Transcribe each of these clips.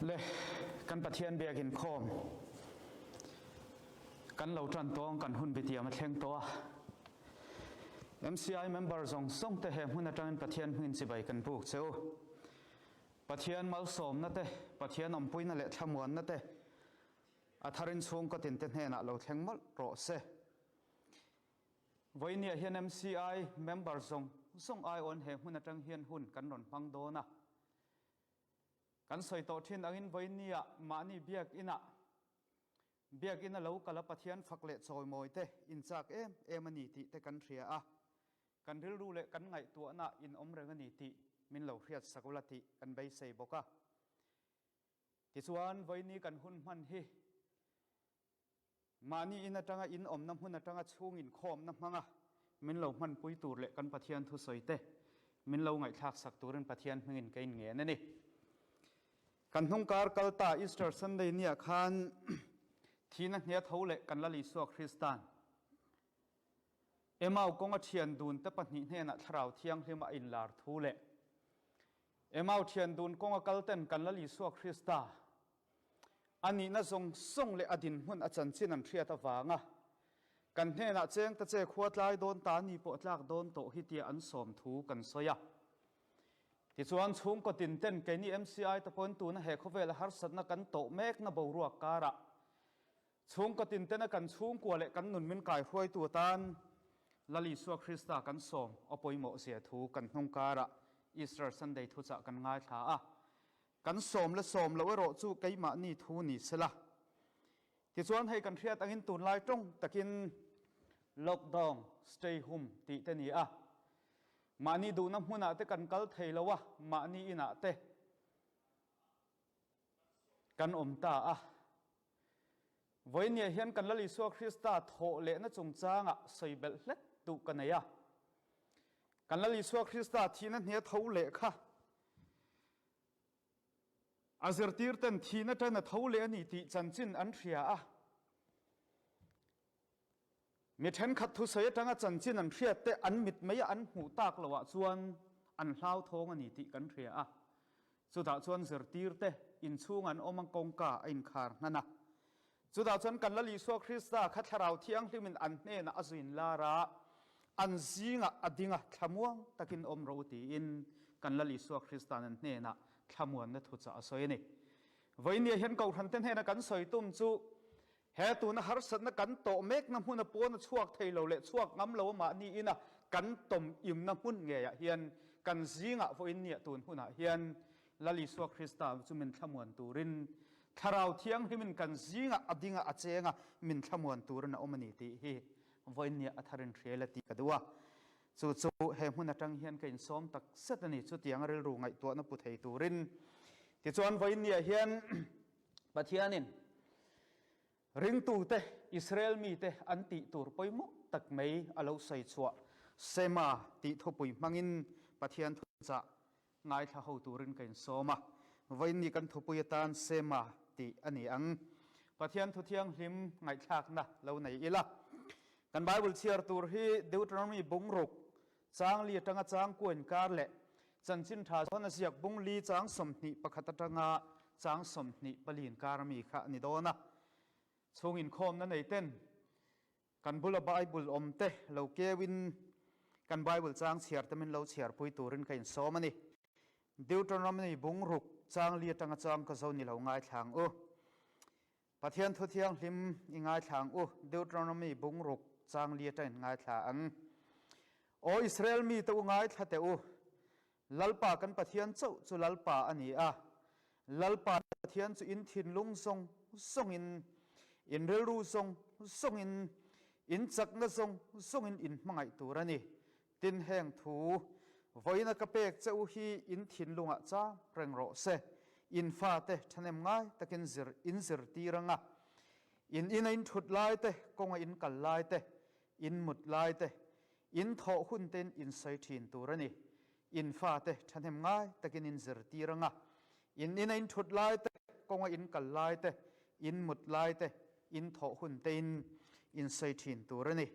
Le kan Pathian biak inkhawm kan lo tan tawng kan hun bitiam a thleng tawh a. MCI member zawng zawng te he hmun atangin Pathian hmingin chibai kan buk che u. Pathian malsawmna te, Pathian awmpuina leh thlamuanna te a tharin chhungkaw tinte hnenah lo thleng mawlh rawh se. Vawinia hian MCI member zawng zawng aiawn he hmun atang hian hun kan rawn hmang dawn a. Kan sawi tawh thin angin vawinia mahni biakinah biakin a lo kal a Pathian fak leh chawimawi te inchak em em a ni tih te kan hria a. Kan rilru leh kan ngaihtuahna inawm reng a ni tih min lo hriat sak ula tih kan beisei bawk a. Tichuan vawiini kan hun hman hi Mahni in atanga in awmna hmun atanga chhung inkhawmna hmanga min lo hmanpui tur leh kan Pathian thusawi te min lo ngaihthlak sak turin Pathian hmingin ka inngen a ni. Kan hnungkar kal ta Easter Sunday nia khan thihna hnia tho leh kan Lal Isua Kristan Emau kawnga thian dun te pahnih hnenah Thlarau Thianghlim a inlar thu leh Emau thian dun kawnga kal ten kan Lal Isua Krista A nihna zawng zawng leh a dinhmun a chanchin an hriat avanga kan hnenah cheng ta che khua tlai dawn ta ni pawh tlak dawn tawh hi tia an sawm thu kan sawi a. Tichuan chhungkaw tin ten keini MCI te pawhin tuna he khawvela harsatna kan tawh mekna boruak karah chhungkaw tin tena kan chhungkua leh kan nun min kaihruaitu atan Lal Isua Krista kan sawm a pawimawh zia thu kan hnung karah Easter Sunday thuchah kan ngaithla a. Kan sawm la sawm loh erawh chu keimahni thu ni sela. Tichuan hei kan hriat angin tunlai tawng takin lockdown, stay home tih te ni a. Mahni duhna hmunah te kan kal thei lo a, mahni inah te kan awm ta a. Vawinia hian kan Lal Isua Krista thawh lehna chungchangah sawi belh hlet duh ka nei a. Kan Lal Isua Krista thihna hnia tho leh kha A zirtirten thihna tan a tho leh a ni tih chanchin an hria a. Mi thenkhat thusawi atanga chanchin an hriat te an mit mai a an hmuh tak loh ah chuan an hlauthawng a ni tih kan hria a. Chutah chuan zirtirte inchhung an awm a kawngka a inkhar hnan a. Chutah chuan kan Lal Isua Krista kha Thlarau Thianghlimin an hnenah a zuin lar a, an zingah a ding a, thlamuang takin awm rawh u tiin kan Lal Isua Krista'n an hnenah thlamuanna thuchah a sawi a ni. Vawinia hian Kohhrante hnena kan sawi tum chu he tuna harsatna kan tawh mekna hmuna pawn a chhuak thei lo leh chhuak ngam lo mahni ina kan tawm imna hmun ngeiah hian kan zingah vawinia tun hunah hian Lal Isua Krista chu min thlamuan turin Thlarau Thianghlimin kan zingah a ding a, a cheng a, min thlamuan turin a awm a ni tih hi vawinia a tharin hrial a tih ka duh a. Chu chu he hmun atang hian ka insawm tak zet a ni, chutianga rilru ngaihtuahna pu thei turin. Tichuan vawinia hian Pathianin ringtute, Israel mite an tih tur pawimawh tak mai a lo sawi chhuah Sema tih thupui hmangin Pathian thuchah Ngaithla ho turin ka insawm a, vawiinni kan thupui atan Sema tih a ni ang. Pathian thu thianghlim ngaihthlakna lo nei ila. Kan Bible chhiar tur hi Deuteronomy bung ruk, chang li atanga chang kua inkar leh Chanchin Tha zawn a ziak bung li chang 21 atanga chang 24 inkar ami kha a ni dawn a. Chhung inkhawmna nei ten Kan bula Bible awm te lo keuin kan Bible chang chhiar te min lo chhiarpui turin ka insawm a ni. Deuteronomy bung ruk chang li atanga chang ka zo ni lo ngaithla ang u. Pathian thu thianghlim i ngaithla ang u. Deuteronomy bung ruk chang li atangin ngaithla ang. Aw Israel mite u ngaithla teh u. Lalpa kan Pathian chauh chu Lalpa a ni a, Lalpa Pathian chu in thinlung zawng zawngin, in rilru zawng zawngin, in chakna zawng zawngin in hmangaih tur a ni. Tin, heng thu vawiina ka pek che u hi in thinlungah cham reng rawh se. In fate thahnem ngai takin zir in zirtir anga, in ina in thut lai te, kawnga in kal lai te, in mut lai te, In thawh hun ten in sawi thin tur a ni. In fate thahnem ngai takin in zirtir anga, in ina in thut lai te, kawnga in kal lai te, in mut lai te, in thawh hun tein in sawi thin tur a ni.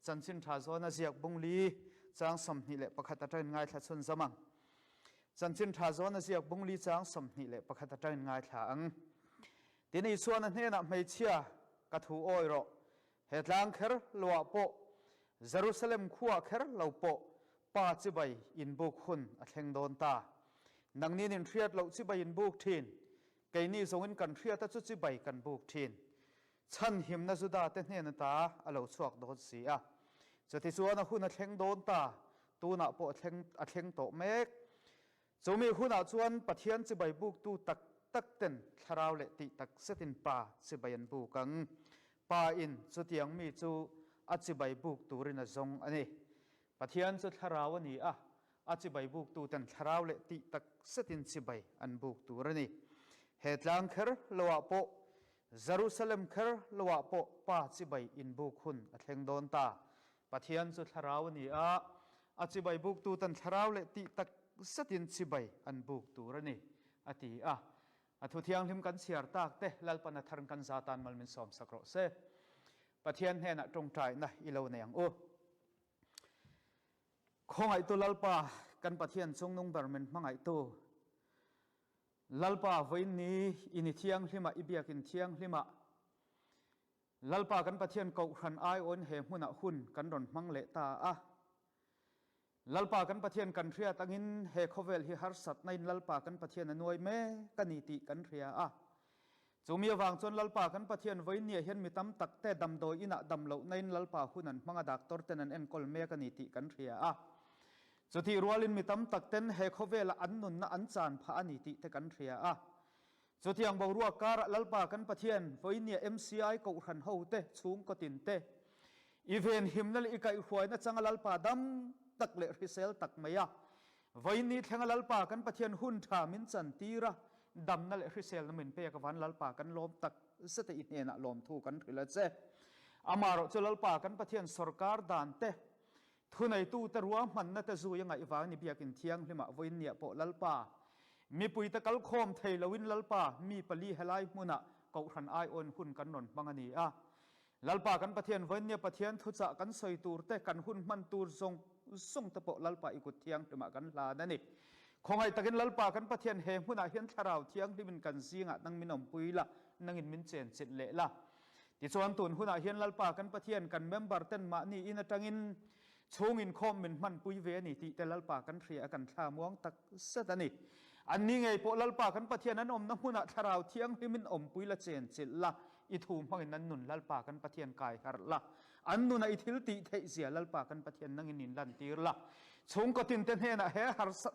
Chanchin tha zawna ziak bung li chang 21 atangin ngaithla chhun zam ang. Chanchin Tha zawn a ziak bungli chang 21 atangin ngaithla ang. Tin, Isuan a hnenah hmeichhia ka thu awi rawh, he tlang kher loah pawh, Jerusalem khuah kher lo pawh Pa chibai inbuk hun a thleng dawn ta. Nangnin in hriat loh chibai inbuk thin, keini zawngin kan hriata chu chibai kan buk thin. Chhanhimna Juda te hnen ata a lo chhuak dawn si a. Chutichuan a hun a thleng dawn ta, tunah pawh a thleng a thleng tawh mek. Chumi hunah chuan Pathian chibai buktu tak tak ten thlarau leh tih tak zetin Pa chibai an buk ang. Pa in chutiang mi chu a chibai buk turin a zawng a ni. Pathian chu thlarau a ni a, a chibai buktuten thlarau leh tih tak zetin chibai an buk tur a ni. He tlang kher loah pawh, Jerusalem kher loah pawh Pa chibai inbuk hun a thleng dawn ta. Pathian chu thlarau a ni a, a chibai buktuten thlarau leh tih tak zetin chibai an buk tur a ni, a ti a. A thu thianghlim kan chhiar tak te Lalpan a tharn kan za tan mal min sawmsak rawh se. Pathian hnenah tawngtaina i lo nei ang u. Khawngaihtu Lalpa, kan Pathian chungnung ber min hmangaihtu Lalpa, vawiin ni i ni thianghlima, i biakin thianghlima, Lalpa kan Pathian kohhran aiawin he hmunah hun kan rawn hmang leh ta a. Lalpa kan Pathian kan hriat angin he khawvel hi harsatna in Lalpa kan Pathian a nuai mek a ni tih kan hria a. Chumi avang chuan Lalpa kan Pathian vawinia hian mi tam tak te damdawi inah dam lohna in Lalpa hun an hmang a doctor ten an enkawl mek a ni tih kan hria a. Chutih rualin mi tam tak ten he khawvela an nunna an chan phah a ni tih te kan hria a. Chutiang boruak karah Lalpa kan Pathian vawinia MCI Kohhran ho te chhungkaw tin te i venhimna leh i kaihhruaina changa Lalpa dam tak leh hrisel tak mai a vawiini thlenga Lalpa kan Pathian hun tha min chan tir a damna leh hriselna min pek avan Lalpa kan lawm tak zet e i hnenah lawmthu kan hrilh a che. Amaherawh chu Lalpa kan Pathian sawrkar dan te Thuneitute ruahmanna te zui a ngaih vang ni biakin thianghlimah vawiinniah pawh Lalpa, mipuite kal khawm thei loin Lalpa, mi pali helai hmunah Kohhran aiawn hun kan rawn hmang a ni a. Lalpa kan Pathian vawiinnia Pathian thuchah kan sawi tur te, kan hun hman tur zawng zawng te pawh Lalpa i kut thianghlimah kan hlan a ni. Khawngaih takin Lalpa kan Pathian he hmunah hian Thlarau Thianghlimin kan zingah nang min awmpui la, nangin min chenchilh leh la. Tichuan tun hunah hian Lalpa kan Pathian kan member ten mahni in atangin chhung inkhawm min hmanpui ve a ni tih te Lalpa kan hria a kan thla muang tak zet a ni. Anni ngei pawh Lalpa kan Pathian an awmna hmunah Thlarau Thianghlimin awmpui la chenchilh la, i thu hmangin an nun Lalpa kan Pathian kai harh la, an nunah i thil tih theih zia Lalpa kan Pathian nangin in lantir la. Chhungkaw tinte hnenah he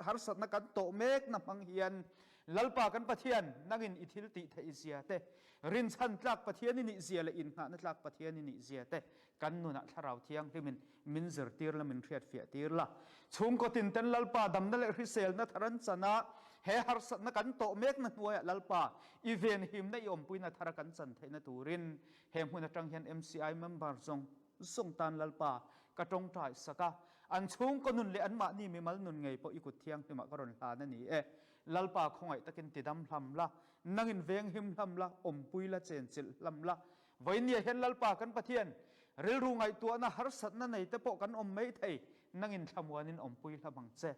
harsatna kan tawh mekna hmang hian Lalpa kan Pathian, nangin i thil tih theih zia te, rinchhan tlak Pathian i nih zia leh inngahna tlak Pathian i nih zia te kan nunah Thlarau Thianghlimin min zirtir la, min hriatfiah tir la. Chhungkaw tinten Lalpa damna leh hriselna thar an chan a, he harsatna kan tawh mekna hnuaiah Lalpa i venhimna i awmpuina thara kan chan theihna turin he hmun atang hian MCI member zawng zawng tan Lalpa ka tawngtai sak a, an chhungkaw nun leh anmahni mimal nun ngei pawh i kut thianghlimah ka rawn hlan a ni e. Lalpa khawngaih takin tidam hlam la, nangin venghim hlam la, awmpui la, chenchilh hlam la. Vawinia hian Lalpa kan Pathian, rilru ngaihtuahna harsatna nei te pawh kan awm mai thei, nangin thlamuanin awmpui hlam ang che.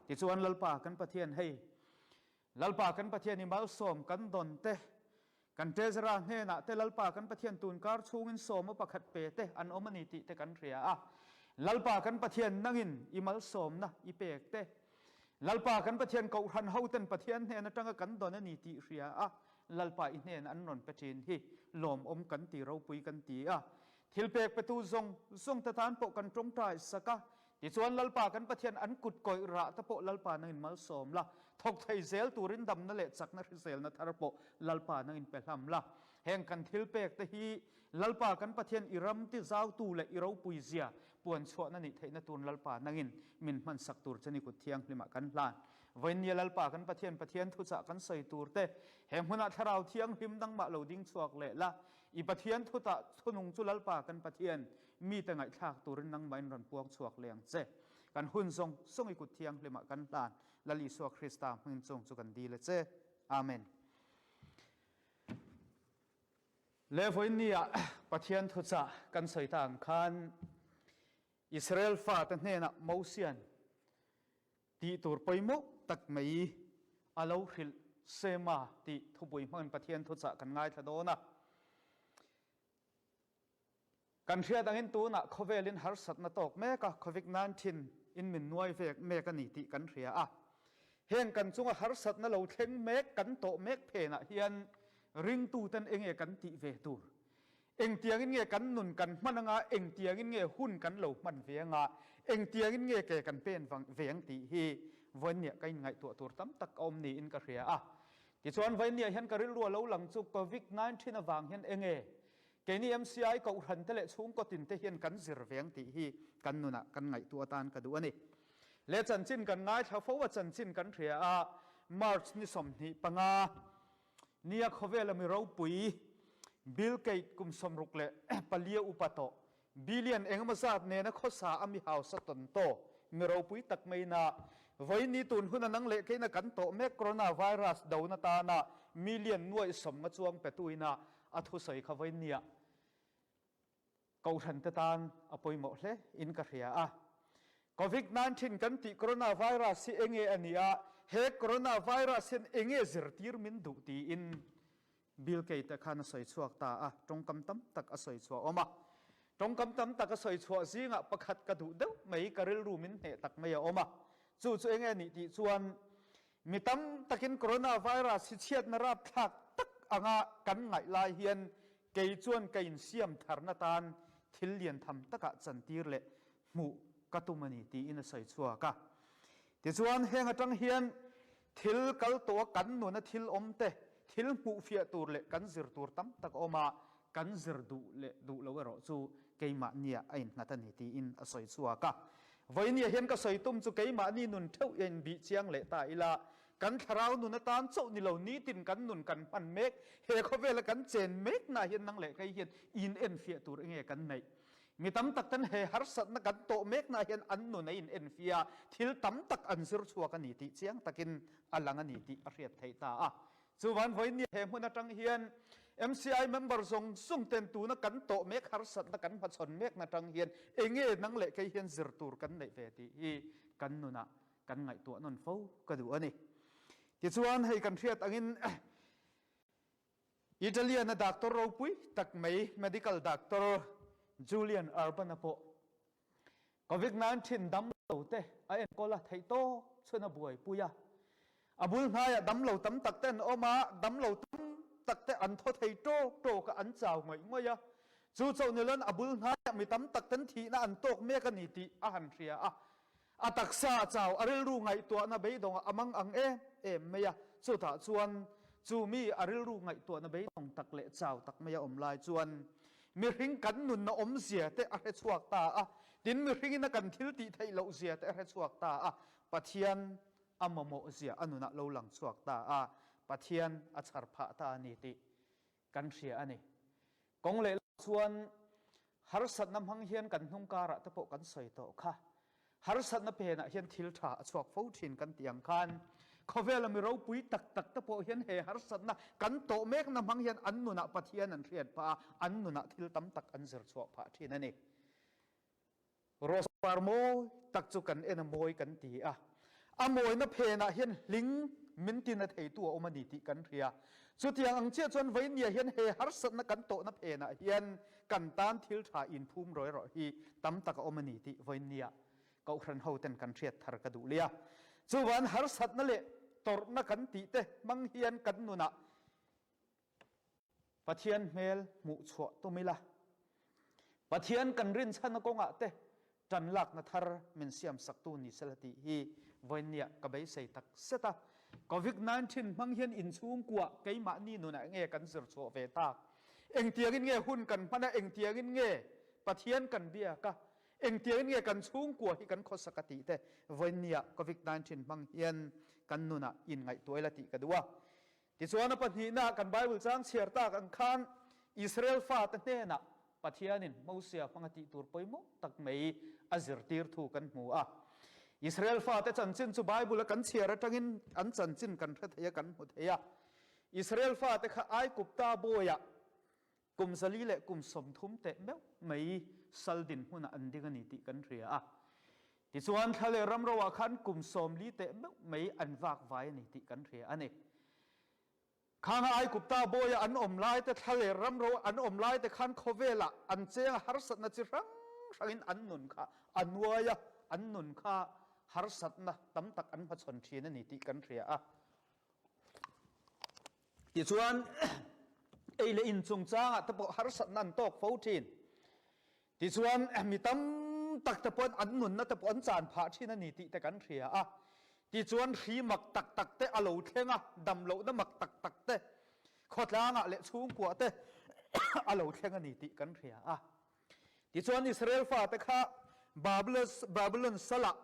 Tichuan Lalpa kan Pathian hei, Lalpa kan Pathian i malsawm kan dawn te, kan Treasurer hnenah te Lalpa kan Pathian tunkar chhungin sawma pakhat pe te an awm a ni tih te kan hria a. Lalpa kan Pathian nangin i malsawmna i pek te, Lalpa kan Pathian Kohhran hoten Pathian hnen atanga kan dawn a ni tih hria a, Lalpa i hnen an rawn pe thin hi lawmawm kan ti ropui kan ti a. Thil pek petu zawng zawng te tan pawh kan tawngtai sak a, tichuan Lalpa kan Pathian an kut kawih rah te pawh Lalpa nangin malsawm la, thawk thei zel turin damna leh chakna hriselna thar pawh Lalpa nangin pe hlam la. Heng kan thil pek te hi Lalpa kan Pathian i ram ti zautu leh i ropui zia puan chhuahna nih theihna tun Lalpa nangin min hmansak tur che ni kut thianghlimah kan hlan. Vawinia Lalpa kan Pathian Pathian thuchah kan sawi tur te he hmunah Thlarau Thianghlim dangmah lo ding chhuak leh la, i Pathian thutah thunung chu Lalpa kan Pathian mite ngaihthlak turin nangmah in rawn puang chhuak leh ang che. Kan hun zawng zawng i kut thianghlimah kan hlan Lal Isua Krista hmingin chung chu kan dil a che. Amen. Le vawiinnia Pathian thuchah kan sawi ta ang khan Israel fate hnenah Mosian tih tur pawimawh tak mai a lo hrilh Sema tih thupui hmangin Pathian thuchah kan ngaithla dawn a. Kan hriat angin tunah khawvelin harsatna tawk mek a, Covid 19 in min nuai vek mek a ni tih kan hria a. Heng kan chunga harsatna lo thleng mek kan tawh mek phenah hian ringtuten enge kan tih ve tur? Engtiangin nge kan nun kan hman anga, engtiangin nge hun kan lo hman ve anga, engtiangin nge ke kan pen ve ang tih hi vawiinniah ka inngaihtuah tur tam tak a awm niin ka hria a. Tichuan vawiinniah hian ka rilru a lo lang chu Covid 19 avang hian enge Keini MCI kohhran te leh chhungkaw tin te hian kan zir veng tih hi kan nunah kan ngaihtuah atan ka duh a ni. Le chanchin kan ngaithla fo a, chanchin kan hria a, March ni 25 nia khawvela mi ropui Bill Gate kum 64 upa tawh billion engemaw zat nena khawsa a mi hausa tawn taw mi ropui tak maina vawiin tun huna nang leh keina kan tawh mek coronavirus dona tana million nuaih sawmnga chuang petuina A thusawi kha vawinia Kohhran te tan a pawimawh hle in ka hria a. Covid 19 kan tih coronavirus hi enge a nih a, he coronavirus hian enge zirtir min duh tiin Bill Gates te khan a sawi chhuak ta a, tawngkam tam tak a sawi chhuah awm a. Tawngkam tam tak a sawi chhuah zingah pakhat ka duh deuh mai, ka rilru min hneh tak mai a awm a. Chu chu enge a nih tih chuan Mi tam takin coronavirus hi chhiatna rapthlak tak anga kan ngaih lai hian kei chuan ka insiam tharna tan thil lian tham takah chantir leh hmuh ka tum a ni tiin a sawi chhuak a. Tichuan heng atang hian thil kal tawha kan nuna thil awm te, thil hmuhfiah tur leh kan zir tur tam tak a awm a, kan zir duh leh duh lo erawh chu keimahniah a innghat a ni tiin a sawi chhuak a. Vawinia hian ka sawi tum chu keimahni nun theuh i a inbih chiang leh ta ila, kan thlarau nun atan chauh ni lo nitin kan nun kan hman mek, he khawvela kan chen mekna hian nang leh kei hian in enfiah tur enge kan neih? Mi tam tak ten he harsatna kan tawh mekna hian an nun a in enfiah a, thil tam tak an zir chhuak a ni tih chiang takin a lang a ni tih a hriat theih ta a. Chuvan vawinia he hmun atang hian MCI member zawng zawng ten tuna kan tawh mek harsatna kan hmachhawn mekna atang hian enge nang leh kei hian zir tur kan neih ve tih hi kan nunah kan ngaihtuah nawn fo ka duh a ni. Tichuan hei kan hriat angin Italian-a doctor ropui tak mai medical doctor Julian Urban-a pawh Covid 19 dam lo te a enkawl a, theih tawk chhun a buaipui a. A bul hnaiah dam lo tam tak te an awm a, dam lo tam tak te an thaw thei tawk tawk a, an chau ngawih ngawih a. Chu chauh ni loin a bul hnaiah mi tam tak ten thihna an tawk mek a ni tih a han hria a. A taksa a chau, a rilru ngaihtuahna beidawngah a mang ang em em mai a. Chutah chuan chu mi a rilru ngaihtuahna beidawng tak leh chau tak mai a awm lai chuan Mihring kan nunna awmzia te a hre chhuak ta a, tin mihringin a kan thil tih theih loh zia te a hre chhuak ta a, Pathian a mamawh zia a nunah lo lang chhuak ta a, Pathian a chhar phah ta a ni tih kan hria a ni. Kawng leh lamah chuan harsatna hmang hian kan hnung karah te pawh kan sawi tawh kha. Harsatna penah hian thil tha a chhuak fo thin kan tih ang khan khawvela mi ropui tak tak te pawh hian he harsatna kan tawh mekna hmang hian an nunah Pathian an hriat phah a, an nunah thil tam tak an zir chhuah phah thin a ni. Rose par mawi tak chu kan en a mawi kan ti a, a mawina phenah hian hling min tina theitu a awm a ni tih kan hria. Chutiang ang chiah chuan Vainia hian he harsatna kan tawhna phenah hian kan tan thil tha inphum rawi rawh hi tam tak a awm a ni tih vawinia Kohhran hoten kan hriat thar ka duh lia. Chuvan harsatna leh tawrhna kan tih te hmang hian kan nunah Pathian hmel hmuh chhuah tum ila, Pathian kan rinchhana kawngah te tan lakna thar min siam saktu ni sela tih hi vawinia ka beisei tak zet a. Covid 19 hmang hian inchhungkua keimahni nunah nge kan zir chhuah ve tak? Engtiangin nge hun kan hman a, engtiangin nge Pathian kan biak a, engtiangin nge kan chhungkua hi kan khawsak a tih te vawinia Covid 19 hmang hian kan nunah inngaihtuah ila tih ka duh a. Tichuan a pahnihna kan Bible chang chhiar tak ang khan Israel fate hnenah Pathianin Mosia hmanga tih tur pawimawh tak mai a zirtir thu kan hmu a. Israel fate chanchin chu Bible a kan chhiar atangin an chanchin kan hre thei a, kan hmu thei a. Israel fate kha Aigupta bawiah kum 430 teh meuh mai sal dinhmunah an ding a ni tih kan hria a. Tichuan, thla leh ram roah khan kum 40 teh meuh mai an vak vai a ni tih kan hria a ni. Khanga Aigupta bawia an awm lai te, thla leh ram ro an awm lai te khan khawvelah an cheng a, harsatna chi hrang hrangin an nun kha a nuai a, an nun kha harsatna tam tak an hmachhawn thin a ni tih kan hria a. Tichuan, ei leh in chungchangah te pawh harsatna an tawk fo thin. Tichuan, mi tam tak te pawhin an nunna te pawh an chan phah thin a ni tih te kan hria a. Tichuan, hri mak tak tak te a lo thleng a, dam lohna mak tak tak te khawtlangah leh chhungkuah te a lo thleng a ni tih kan hria a. Tichuan, Israel fate kha Babylon salah,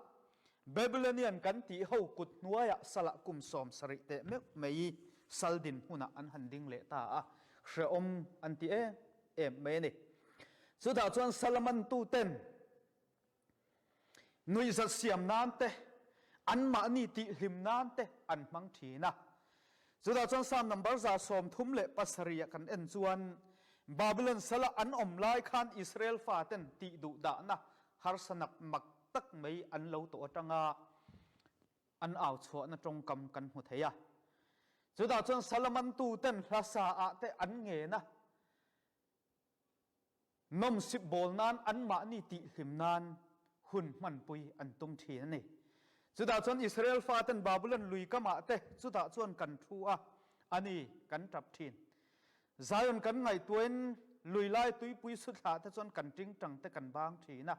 Babylonian kan tih ho kut hnuaiah salah kum 70 teh meuh mai sal dinhmunah an han ding leh ta a, hrehawm an ti em em mai a ni. Chutah chuan Salaman tuten nuihzat siam nan te, anmahni tihhlim nan te an hmang thin a. Chutah chuan Psalm number 137 ah kan en chuan Babylon sala an awm lai khan Israel faten tih duh dahna harsanak mak tak mai an lo tawh atanga an au chhuahna tawngkam kan hmu thei a. Chutah chuan Salaman tuten hla sa ah te an ngen a, nawmsip bawl nan anmahni tihhlim nan hun hmanpui an tum thin a ni. Chutah chuan Israel faten Babylon lui kamah te chutah chuan kan thu a, a ni, kan tap thin. Zion kan ngaihtuahin lui lai tuipui suthlah te chuan kan tingtang te kan bang thin a.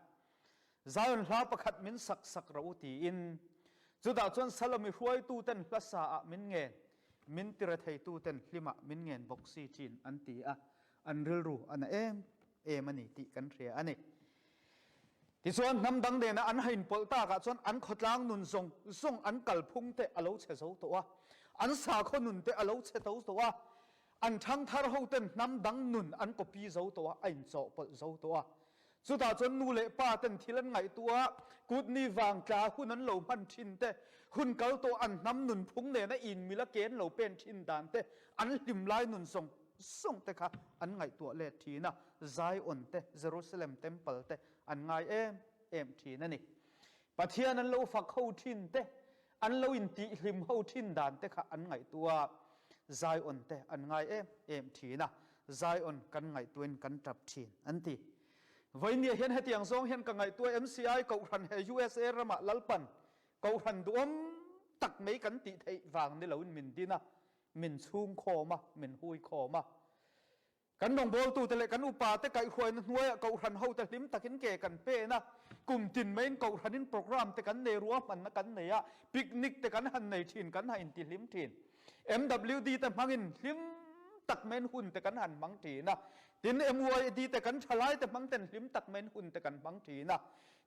Zion hla pakhat min sak sak rawh u tiin chutah chuan Salami hruaituten hla sa ah min ngen, min tiretheituten hlimah min ngen bawk si thin an ti a, an rilru a na em em a ni tih kan hria a ni. Tichuan hnam dang nena an hain pawlh takah chuan an khawtlang nun zawng zawng an kalphung te a lo chhe zo tawh a, an sakhaw nun te a lo chhe to tawh a, an ṭhangthar hoten hnam dang nun an copy zo tawh a, a inchawhpawlh zo tawh a. Chutah chuan nu leh pa ten thil an ngaihtuah a, kutni vang tla hun an lo hman thin te, hun kal tawh an hnam nunphung nena inmil a ke an lo pen thin dan te, an hlim lai nun zawng zawng te kha an ngaihtuah let thin a, Zion te, Jerusalem Temple te an ngai em em thin a ni. Pathian an lo fak ho thin te, an lo intihhlim ho thin dan te kha an ngaihtuah a, Zion te an ngai em em thin a, Zion kan ngaihtuahin kan tap thin an ti. Vawinia hian hetiang zawng hian ka ngaihtuah MCI Kohhran he USA ramah Lalpan Kohhran duhawm tak mai kan tih theih vang ni loin min din a, min chhungkhawm a, min huikhawm a. Kan rawngbawltute leh kan upate kaihhruaina hnuaiah Kohhran hote hlim takin ke kan pen a, kum tin maiin Kohhranin program te kan nei, ruahmanna kan nei a, picnic te kan han nei thin, kan han intihlim thin. MWD te hmangin hlim tak maiin hun te kan han hmang thin a, tin MYD te kan thalai te hmang ten hlim tak maiin hun te kan hmang thin a.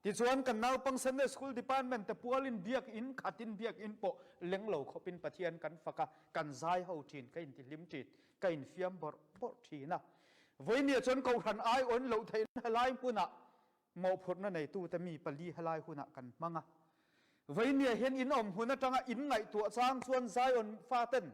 Tichuan kan naupang Sunday School Department te pualin biakinn khatin biakinn pawh leng lo khawpin Pathian kan fak a, kan zai ho thin, ka intihlim thin. Ka infiam bawrh bawrh thin a. Vawinia chuan Kohhran aiawn loh theihna helai hmunah mawhphurhna neitute mi pali helai hunah kan hmang a. Vawinia hian in awm hmun atanga in ngaihtuah chang chuan Zion faten,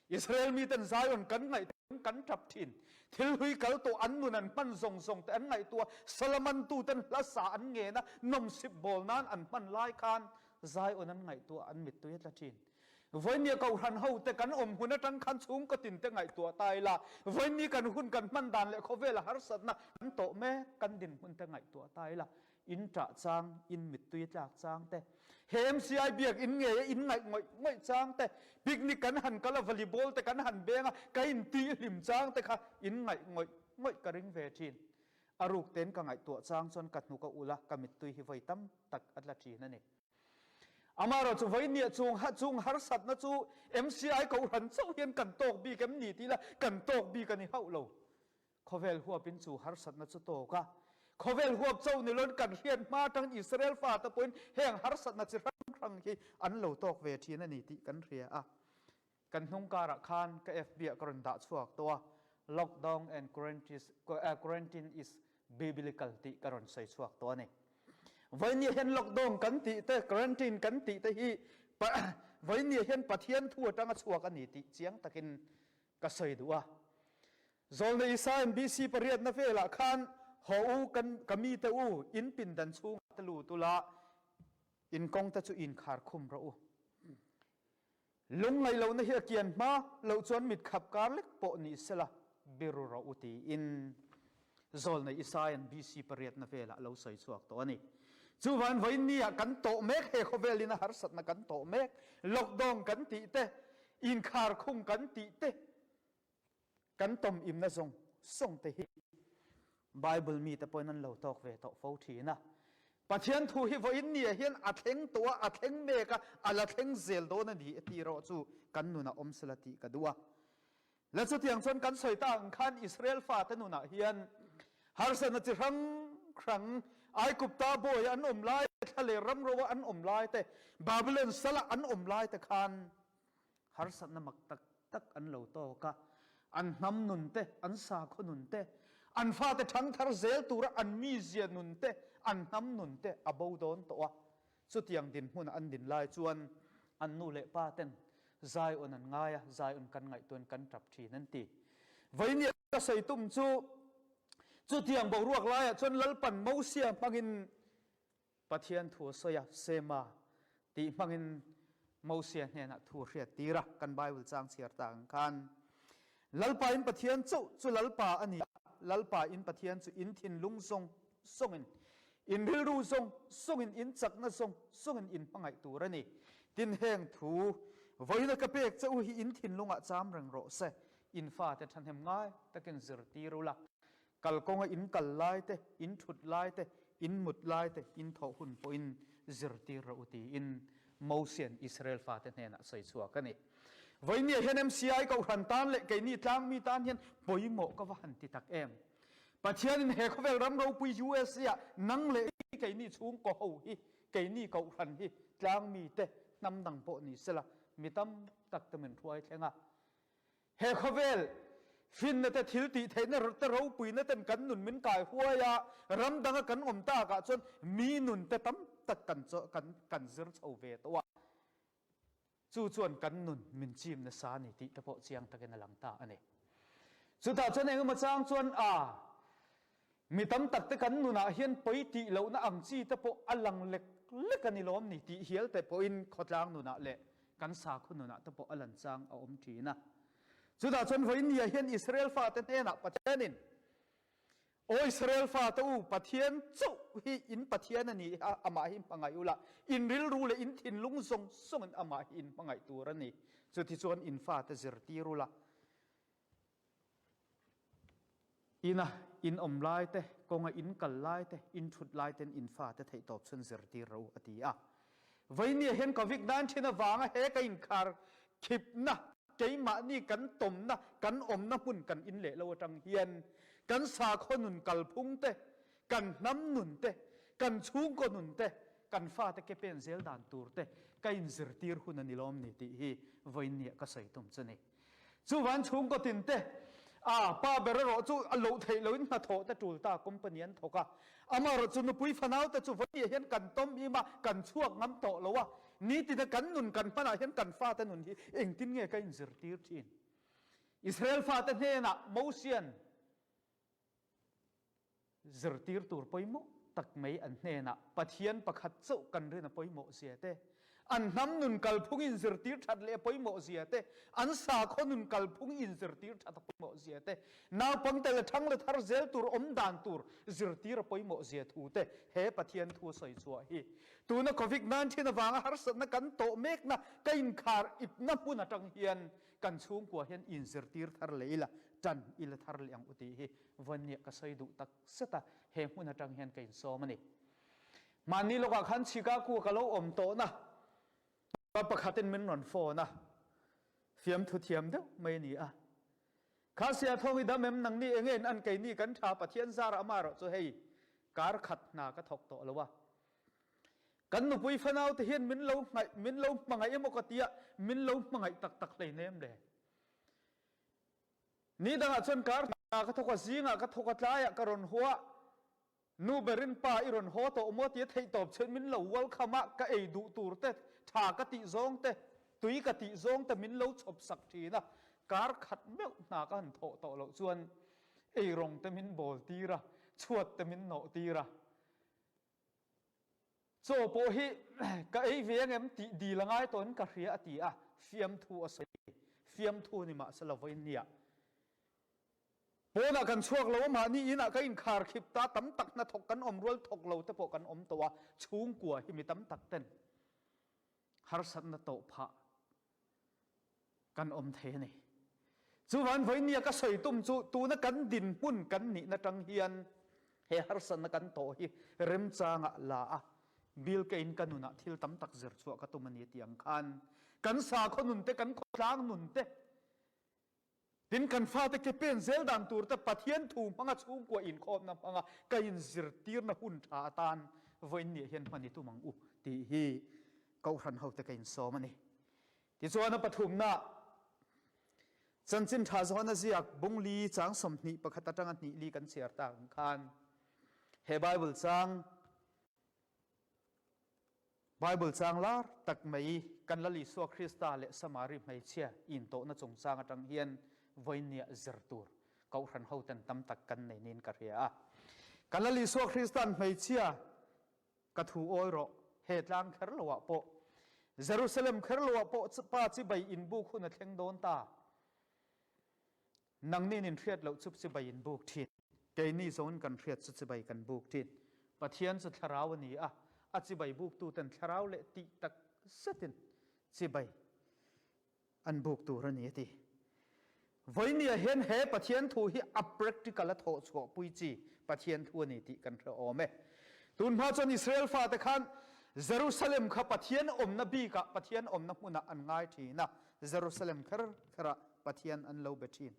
Israel miten Zion kan ngaihtuah kan tap thin. Thil hlui kal tawh an nun an hman zawng zawng te an ngaihtuah, Salaman tuten hla sa an ngen a, nawmsip bawl nan an hman lai khan Zion an ngaihtuah an mittui a tla thin. Vawinia Kohhran hote kan awm hun atang khan chhungkaw tinte ngaihtuah ta ila, vawinia kan hun kan hman dan leh khawvela harsatna kan tawh mek kan dinhmun te ngaihtuah ta ila, in ṭah chang, in mittui tlak chang te, he MCI biak in ngei a in ngaih ngawih ngawih chang te, picnic kan han kal a, volleyball te kan han beng a, ka intih hlim chang te kha in ngaih ngawih ngawih ka ring ve ṭhin. A ruk tein ka ngaihtuah chang chuan ka hnuk a ulh a, ka mittui hi vawi tam tak a tla ṭhin a ni. Amaherawhchu vawinia chung chung harsatna chu MCI Kohhran chauh hian kan tawk bik em ni tih la kan tawk bik a ni hauh lo. Khawvel huapin chu harsatna chu tawk a, khawvel huap chauh ni loin kan hriat hma atangin Israel fate pawhin heng harsatna chi hrang hrang hi an lo tawk ve thin a ni tih kan hria a. Kan hnung karah khan ka FB ah ka rawn dah chhuak tawh a, Lockdown and Quarantine is Biblical tih ka rawn sawi chhuak tawh a ni. Vawinia hian lockdown kan tih te, quarantine kan tih te hi vawinia hian Pathian thu atanga chhuak a ni tih chiang takin ka sawi duh a. Zawlna Isa MBC pariatna velah khan haw u kan ka mite u in pindan chhungah te lut ula. In kawngte chu inkhar khum rawh u. Lungngaih lohna hi a kian hma loh chuan mit khap kar lek pawh ni sela biru rawh u tiin Zawlnei Isaia'n BC pariatna velah a lo sawi chhuak tawh a ni. Chuvan vawiin ah kan tawh mek, he khawvelin a harsatna kan tawh mek, lockdown kan tih te, inkhar khung kan tih te, Kan tawm imna zawng zawng te hi Bible mite pawhin an lo tawk ve tawh fo thin a. Pathian thu hi vawiin ni ah hian a thleng tawh a, a thleng mek a, a la thleng zel dawn a ni e tih erawh chu kan nunah awm sela tih ka duh a. La chutiang chuan kan sawi ta ang khan Israel fate nunah hian harsatna chi hrang hrang Aigupta bawi an awm lai te, thla leh ram ro a an awm lai te, Babylon sala an awm lai te khan harsatna mak tak tak an lo tawk a, an hnam nun te, an sakhaw nun te, an fate ṭhangthar zel tura an mizia nun te, an hnam nun te a bo dawn tawh a. Chutiang dinhmuna an din lai chuan an nu leh pa ten Zion an ngai a, Zion kan ngaihtuahin kan ṭap ṭhin an ti. Vawinia ka sawi tum chu chutiang boruak laiah chuan Lalpan Mosia hmangin Pathian thu a sawi a, Sema tih hmangin Mosia hnenah thu a hriat tir a, kan Bible chang chhiar tak ang khan, Lalpa in Pathian chauh chu Lalpa a ni a, Lalpa in Pathian chu in thinlung zawng zawngin, in rilru zawng zawngin, in chakna zawng zawngin in hmangaih tur a ni. Tin, heng thu vawiina ka pek che u hi in thinlungah cham reng rawh se, in fate thahnem ngai takin zirtir ula, Kalkawnga in kal lai te, in thut lai te, in mut lai te, in thawh hun pawhin zirtir rawh u tiin Mosia'n Israel fate hnenah sawi chhuak a ni. Vawinia hian MCI Kohhran tan leh keini tlangmi tan hian pawimawh ka va han ti tak em. Pathianin he khawvel ram ropui USA ah nang leh keini chhungkaw ho hi, keini Kohhran hi tlangmi te hnam dang pawh ni sela mi tam tak te min hruai thleng a. He khawvel finna te thil tih theihna te ropuina ten kan nun min kai huai a, ram danga kan awm takah chuan mi nun te tam tak kan kan kan zir chho ve tawh a, chu chuan kan nun min chim nasa a ni tih te pawh chiang takin a lang ta a ni. Chutah chuan engemaw chang chuan a Mi tam tak te kan nunah hian pawi tih lohna ang chi te pawh a lang lek lek a ni lawm ni tih hial te pawhin khawtlang nunah leh kan sakhaw nunah te pawh a lan chang a awm thin a. Chutah chuan vawiin nia hian Israel fate hnenah Pathianin, Aw Israel fate u, Pathian chauh hi in Pathian a ni a, amah hi hmangaih ula, in rilru leh in thinlung zawng zawngin amah hi in hmangaih tur a ni. Chutichuan in fate zirtir ula, Ina in awm lai te, kawnga in kal lai te, in thut lai ten in fate theihtawp chhun zirtir ro a ti a. Vawinia hian Covid 19 avanga he ka inkhar khipna, keimahni kan tawmna, kan awmna hmun kan in leh lo atang hian kan sakhaw nun kalphung te, kan hnam nun te, kan chhungkaw nun te, kan fate ke pen zel dan tur te ka inzirtir hun a ni lawm ni tih hi vawinia ka sawi tum chu ni. Chuvan chhungkaw tin te, a pa ber erawh chu a loh theih loin hnathawh te tul ta company an thawk a. Amaherawh chu nupui fanau te chu vawiah hian kan tawm im a, kan chhuak ngam tawh lo a. Nitina kan nun kan hmanah hian kan fate nun hi engtin nge ka inzirtir thin? Israel fate hnenah Mosian Zirtir tur pawimawh tak mai an hnenah Pathian pakhat chauh kan rin a pawimawh zia te, an hnam nun kalphung inzirtir that leh a pawimawh zia te, an sakhaw nun kalphung inzirtir that a pawimawh zia te, naupang tel a thang la thar zel tur awm dan tur zirtir a pawimawh zia thu te he Pathian thu a sawi chhuah hi tuna Covid 19 avanga harsatna kan tawh mekna ka inkhar ipna hmun atang hian kan chhungkua hian inzirtir thar leh ila, tan ila thar leh ang u tih hi Vawnniah ka sawi duh tak zet a, he hmun atang hian ka insawm a ni. Mahni lawkah khan Chicago-a ka lo awm tawhna pa pakhatin min rawn phone a, fiamthu thiam deuh mai a ni a. Kha sia thawng i dam em nangni enge in an keini kan tha Pathian zarah amaherawh chu hei kar khat hna ka thawk tawh lo a. Kan nupui fanau te hian min lo hmangaih min lo hmangaih emaw ka tia min lo hmangaih tak tak hleinem le. Ni dangah chuan kar hna ka thawk a, zingah ka thawk a, tlaiah ka rawn haw a, nu berin pa i rawn haw tawh maw tia theihtawp chuan min lo welcome a, ka ei duh tur te, tha ka tih zawng te, tui ka tih zawng te min lo chhawp sak thin a, kar khat meuh hna ka han thawh tawh loh chuan eirawng te min bawl tir a, chhuat te min nawh tir a. Chaw pawh hi ka ei ve angem tih dil a ngai tawhin ka hria a ti a, fiamthu a sawi. Fiamthu ni mahse lo vawiin nia. Pawnah kan chhuak lo a, mahni inah ka inkhar khip ta, tam tak hnathawk kan awm rual thawk lo te pawh kan awm tawh a, chhungkua hi mi tam tak ten harsatna tawh phah kan awm thei a ni. Chuvan vawinia ka sawi tum chu tuna kan dinhmun kan nihna tang hian he harsatna kan tawh hi remchangah la a, bil kein ka nunah thil tam tak zir chhuah ka tum a ni tih ang khan kan sakhaw nun te, kan khawtlang nun te, Tin, kan fate ke pen zel dan tur te Pathian thu hmanga chhungkua inkhawmna hmanga ka inzirtirna hun tha atan vawiin nih hian hman i tum ang u tih hi Kohhran hote ka insawm a ni. Tichuan a pathumna Chanchin Tha Zawhna ziak bungli chang 21 atanga hnih li kan chhiar tak ang khan he Bible chang Bible chang lar tak mai kan Lal Isua Krista leh Samari hmeichhia intawhna chungchang atang hian vawinia zir tur Kohhran hoten tam tak kan nei niin ka hria a. Kan Lal Isua Krista'n hmeichhia ka thu awi rawh, he tlang kher loah pawh, Jerusalem kher loah pawh Pa chibai inbuk hun a thleng dawn ta. Nangni nin hriat loh chu chibai in buk thin. Keini zawngin kan hriat chu chibai kan buk thin. Pathian chu thlarau a ni a, a chibai buktuten thlarau leh tih tak zetin chibai an buk tur a ni a ti. Vawinia hian he Pathian thu hi a practical a thawh chhuah pui chi Pathian thu a ni tih kan hre awm e. Tun hma chuan Israel fate khan Jerusalem kha Pathian awmna bikah, Pathian awmna hmunah an ngai thin a, Jerusalem kher kherah Pathian an lo be thin.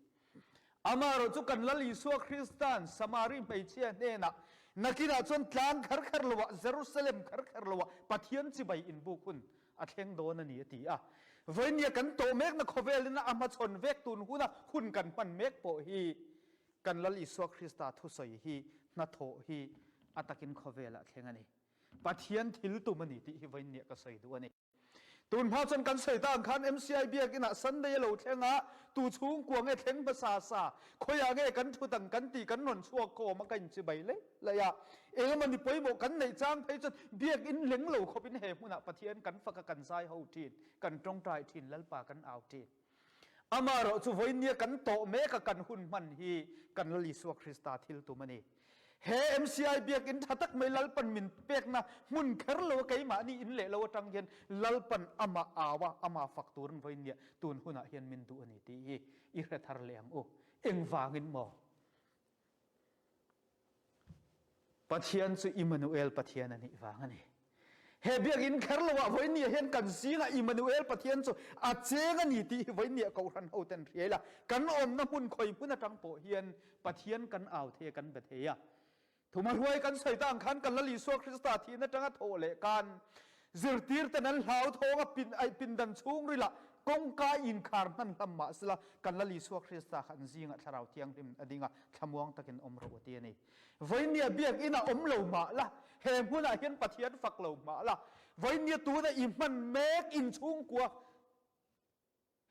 Amaherawh chu kan Lal Isua Krista'n Samari hmeichhia hnenah, Nakinah chuan tlang kher kher loah, Jerusalem kher kher loah Pathian chibai inbuk hun a thleng dawn a ni a ti a. Vawinia kan tawh mekna khawvelin a hmachhawn vek tun huna hun kan hman mek pawh hi kan Lal Isua Krista thusawi hi hnathawh hi a takin khawvelah thleng a ni. Pathian thil tum a ni tih hi vawinia ka sawi duh a ni. Tun hma chuan kan sawi ta ang khan MCI biakinn ah Sunday a lo thleng a, tu chhungkua nge thleng hmasa sa, khawiah nge kan thut ang kan tih kan rawn chhuak khawm a, ka inchibai leh leh a. Engemaw ni pawimawh kan neih chang phei chuan biakinn leng lo khawpin he hmunah Pathian kan fak a, kan zai ho thin, kan tawngtai thin, Lalpa kan au thin. Amaherawh chu vawinia kan tawh mek a kan hun hman hi kan Lal Isua Krista thil tum a ni. He MCI biakinn tha tak mai Lalpan min pekna hmun kher lo a keimahni in leh lo atang hian Lalpan amah au a, amah fak turin vawinia tun hunah hian min duh a ni tih hi i hre thar leh ang u. Engvangin maw? Pathian chu Immanuel Pathian a nih vang a ni. He biakinn kher lo ah vawinia hian kan zingah Immanuel Pathian chu a cheng a ni tih hi vawinia kohhran ho ten hria ila kan awmna hmun khawi hmun atang pawh hian Pathian kan au thei a kan be thei a. Thuma hruai kan sawi ta ang khan kan Lal Isua Krista thihna atanga thawh leh kan zirtir ten an hlauthawng a pin aih pindan chhungril ah kawngka inkhar hman hlam mahsela kan Lal Isua Krista kha an zingah Thlarau Thianghlim a ding a thlamuang takin awm rawh u ti a ni. Vawinia biakinn a awm lo mah la, he hmunah hian Pathian fak lo mah la, vawinia tuna i hman mek inchhungkua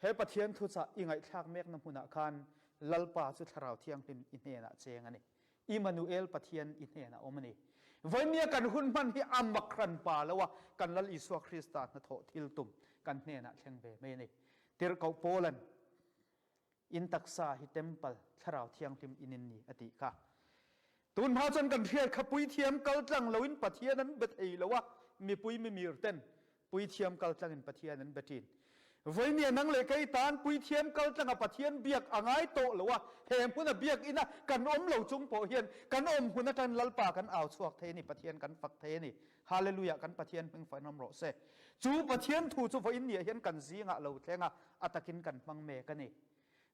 he Pathian thuchah i ngaihthlak mekna hmunah khan Lalpa chu Thlarau Thianghlim i hnenah cheng a ni. Immanuel Pathian i hnenah awm a ni. Vawinia kan hun hman hi a mak hran pa lo a, kan Lal Isua Krista hnathawh thil tum kan hnenah thleng ve mai a ni. Tirhkoh Paula'n In taksa hi temple, Thlarau Thianghlim in in ni, a tih kha. Tun hma chuan kan hriat kha puithiam kaltlang loin Pathian an be thei lo a, mipui mimir ten puithiam kaltlangin Pathian an be thin. Vawinia nang leh kei tan puithiam kaltlanga Pathian biak a ngai tawh lo a, he hmuna biakina kan awm lo chung pawh hian kan awm hmun atangin Lalpa kan au chhuak thei a ni, Pathian kan fak thei a ni. Hallelujah kan Pathian hming fain awm rawh se. Chu Pathian thu chu vawiin niah hian kan zingah lo thleng a, a takin kan hmang mek a ni.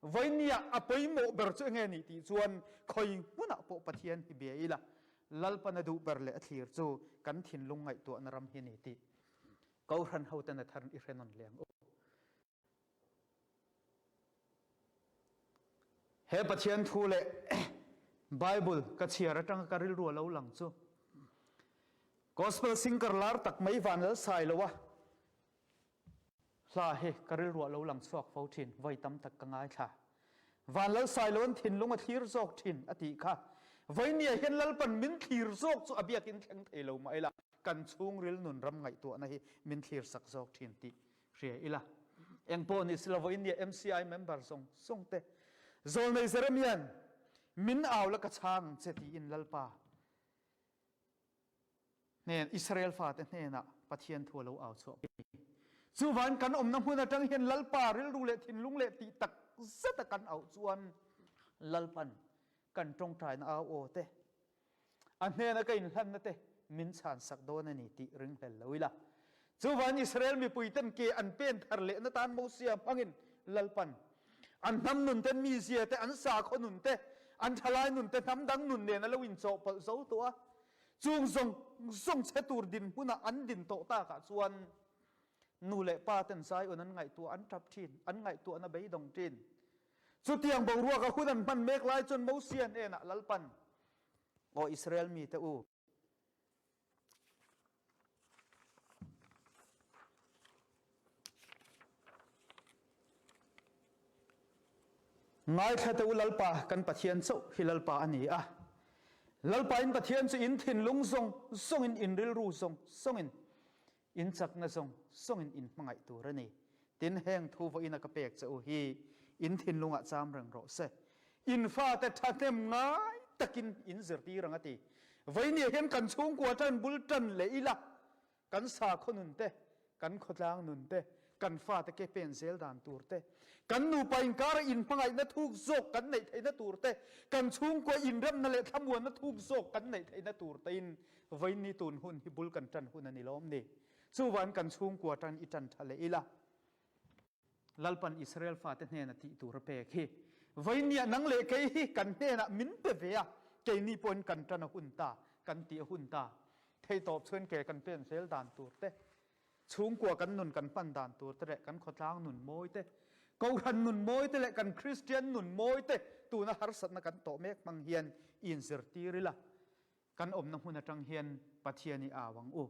Vawiin niah a pawimawh ber chu enge nih tih chuan khawi hmunah pawh Pathian hi bia ila, Lalpan a duh ber leh a thlir chu kan thinlung ngaihtuahna ram hi a ni tih Kohhran hoten a thar i hre nawn leh ang u. He Pathian thu leh Bible ka chhiar atanga ka rilru a lo lang chu Gospel singer lar tak mai Vanlal Sailoa hla hi ka rilru a lo lang chhuak fo thin, vawi tam tak ka ngaithla. Vanlal Sailoan thinlung a thlir zawk thin a tih kha. Vawinia hian Lalpan min thlir zawk chu a biakin thleng thei lo mah ila. kan chhungril nun ram ngaihtuahna hi min thlirsak zawk thin tih hria ila. Engpawh ni si lo vawiin MCI member zawng zawng te Zawlnei Jeremia'n min au la ka chhang ang che tiin Lalpa hnen Israel fate hnenah Pathian thu a lo au chhuah pui. Chuvan kan awmna hmun atang hian Lalpa rilru leh thinlung leh tih tak zeta kan auh chuan Lalpan kan tawngtaina au aw te A hnena ka inhlanna te min chhansak dawn a ni tih ringhlel lo ila. Chuvan Israel mipuiten ke an pen thar lehna tan Mosia hmangin Lalpan an hnam nun te, an mizia te, an sakhaw nun te, an thalai nun te hnam dang nun nen a lo inchawhpawlh zo tawh a. Chung zawng zawng chhe tur dinhmunah an din tawh takah chuan nu leh pa ten Zion an ngaihtuah an tap thin, an ngaihtuahna beidawng thin. Chutiang boruaka hun an hman mek lai chuan Mosia hnenah Lalpan, Aw Israel mite u, Ngaithla teh u Lalpa, kan Pathian chauh hi Lalpa a ni a. Lalpa in Pathian chu in thinlung zawng zawngin, in rilru zawng zawngin, In chakna zawng zawngin in hmangaih tur a ni. Tin, heng thu vawiina ka pek che u hi in thinlungah cham reng rawh se. In fate thahnem ngai takin in zirtir ang a ti. Vawinia hian kan chhungkua tan bul tan leh ila, kan sakhaw nun te, kan khawtlang nun te, kan fate ke pen zel dan tur te, kan nupa inkara inhmangaihna thuk zawk kan neih theihna tur te, kan chhungkua inremna leh thlamuanna thuk zawk kan neih theihna tur tein Vawiin tun hun hi bul kan ṭan hun a ni lawm ni? Chuvan kan chhungkua ṭan i ṭan ṭha leh ila. Lalpan Israel fate hnena tih tur a pek hi. Vawiin nang leh kei hi kan hnenah min pe ve a, keini pawhin kan ṭan a hun ta, kan tih a hun ta. Theihtawp chuan ke kan pen zel dan tur te, chhungkua kan nun kan hman dan tur te leh kan khawtlang nun mawi te, Kohhran nun mawi te leh kan Kristian nun mawi te tuna harsatna kan tawh mek hmang hian i inzirtir ila. Kan awmna hmun atang hian Pathian i au ang u.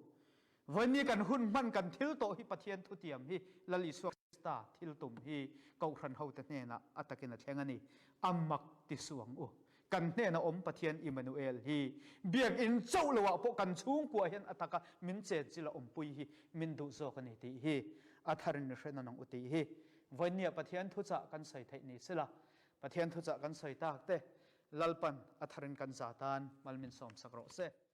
Vawiin kan hun hman kan thil tawh hi Pathian thutiam hi Lal Isua Krista thil tum hi Kohhran hote hnenah a takin a thleng a ni. A mak ti suh ang u. Kan hnena awm Pathian Immanuel hi biakinn chauh loah pawh kan chhungkua hian a taka min chenchilh a awmpui hi min duh zawk a ni tih hi a tharin i hre nawn ang u tih hi vawiinniah Pathian thuchah kan sawi theih ni sela Pathian thuchah kan sawi tak te Lalpan a tharin kan za tan mal min sawmsak rawh se.